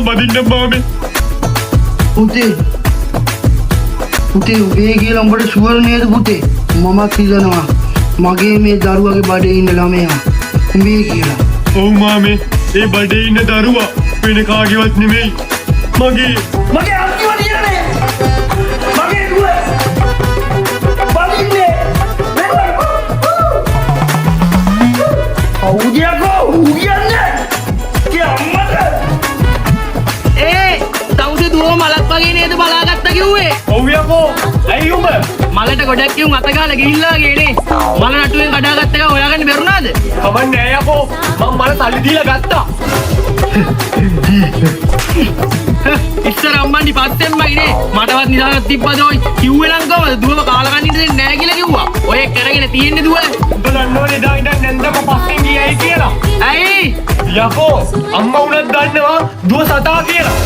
මං බදින්නම් මාමේ. පුතේ, පුතේ, උඹේ කියලා උඹට ෂුවර් නේද පුතේ? මමත් හිතනවා මගේ මේ දරුවගේ බඩේ ඉන්න ළමයා උඹේ කියලා. ඔව් මාමේ, ඒ බඩේ ඉන්න දරුවා වෙන කාගේවත් නෙමෙයි, මගේ. මගේ අන්තිම තීරණය. මගේ දුව බඳින්නේ. කවුද යකෝ ඌ කියන්නේ? කිය අම්මට. ඒ තවුසේ දුව මලක් වගේ නේද බලාගත්ත කිව්වේ? ඔව් යකෝ, ඇයි උඹ? මලට ගොඩක් උන් අත ගාලා ගිහිල්ලා වගේ නේ. මල නටුවෙන් කඩාගත්ත එක හොයාගන්න බැරුණාද? කමක් නෑ යකෝ, මං මල සල්ලි දීලා ගත්තා. ඉස්සර අම්මන්ඩි පස්සෙන්මයි නේ. මටවත් නිදාගන්න තිබ්බද ඔයි? කිව්වේ නම් කොහමද දුවම කාලා කන්න ඉන්න දෙන්නේ නෑ කියලා කිව්වා. ඔය කරගෙන තියෙන්නේ දුව. උඹ දන්නවනේ එදා ඉඳන් නැන්දම පස්සෙන් ගියයි කියලා. ඇයි? යකෝ, අම්මා වුණත් දන්නවා දුව සතා කියලා.